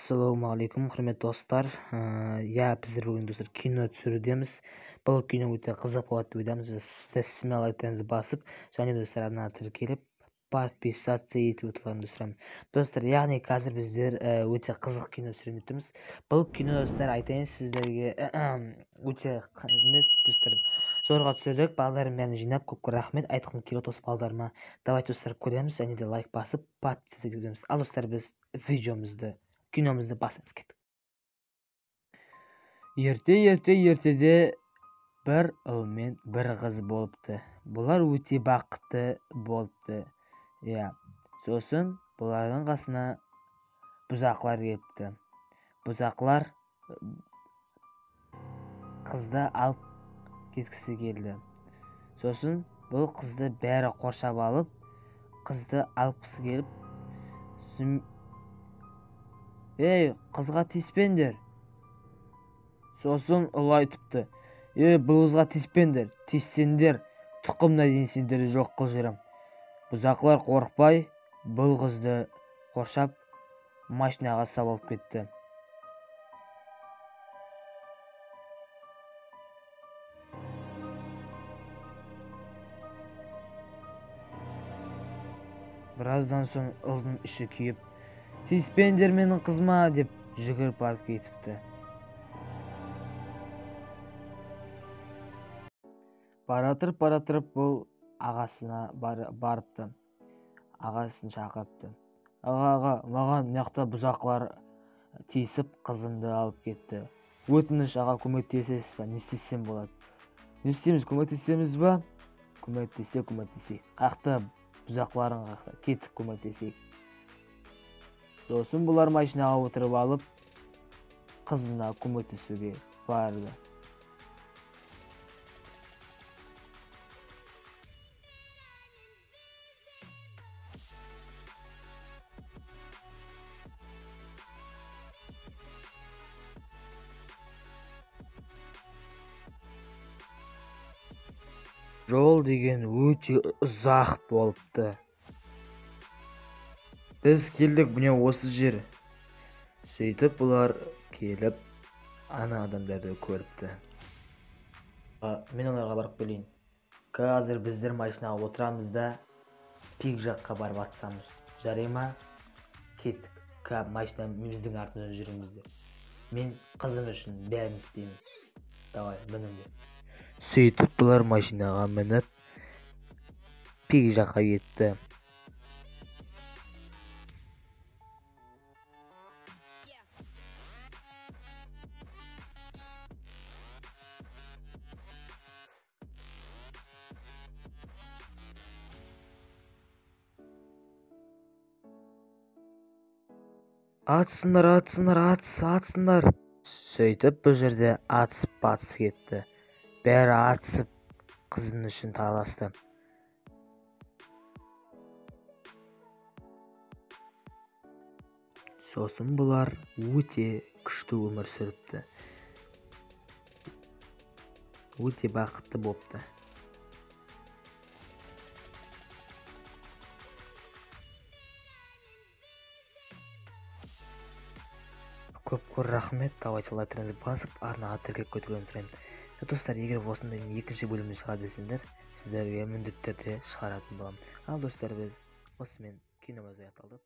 Ассалаумағалейкум, құрметті достар. Иә, біздер бүгін, достар, кино түсірудеміз. Бұл кино өте қызық болады деп ойдамыз. Сіздер смело лайктарыңызды басып, және достар, арнаға тіркеліп, подписаться етіп отыруларыңызды сұраймын. Достар, яғни қазір біздер өте қызық кино түсіремін деп тұрмыз. Бұл кино, достар, айтайын сіздерге, өте не, достар, зорға түсірдік. Балдарым бәрін жинап, көп көп рахмет айтқым келеді осы балдарыма. Давайте, достар, көреміз және де лайк басып, подписаться етіп өтеміз. Ал, достар, біз видеомызды, киномызды басамыз, кеттік. Ерте, ертеде бір ұл мен бір қыз болыпты. Бұлар өте бақытты болыпты. Иә, сосын бұлардың қасына бұзақылар келіпті. Бұзақылар қызды алып кеткісі келді. Сосын бұл қызды бәрі қоршап алып, қызды алғысы келіп, ей, қызға тиіспеңдер. Сосын ұл айтыпты: ей, бұл қызға тиіспеңдер, тиіссеңдер тұқымына дейін сендерді жоқ қылып жіберемін. Бұзақылар қорықпай бұл қызды қоршап машинаға салып алып кетті. Біраздан соң ұлдың іші күйіп, тиіспеңдер менің қызыма деп жүгіріп барып кетіпті. Баратырып, баратырып бұл ағасына барыпты. Ағасын шақырыпты. Аға, аға, маған мына жақта бұзақылар тиісіп қызымды алып кетті. Өтініш, аға, көмектесесіз ба? Не істесем болады? Не істейміз, көмектесеміз ба? Көмектесе, көмектесейік. Қақты бұзақыларың қақты, кетіп көмектесейік. Сосын бұлар машинаға отырып алып, қызына көмектесуге барды. Жол деген өте ұзақ болыпты. Біз келдік, міне осы жер. Сөйтіп бұлар келіп ана адамдарды көріпті. Мен оларға барып келейін. Қазір біздер машинаға отырамыз да пик жаққа барып атсамыз. Жарай ма? Кеттік. Машина біздің артымыздан жүріңіздер. Мен қызым үшін бәрін істеймін. Давай, мініңдер. Сөйтіп бұлар машинаға мініп пик жаққа кетті. Атсыңдар, атсыңдар, атыс, атсыңдар. Сөйтіп бұл жерде атысып батыс кетті. Бәрі атысып қызын үшін таласты. Сосын бұлар өте күшті өмір сүріпті. Өте бақытты бопты. Көп көп рахмет. Давайте лайктарыңызды басып, арнаға тіркеліп кетулеріңізді сұраймын. Достар, егер осындай екінші бөлімді шығар десеңдер, сіздерге міндетті түрде шығаратын боламын. Ал достар, біз осымен киномыз аяқталды.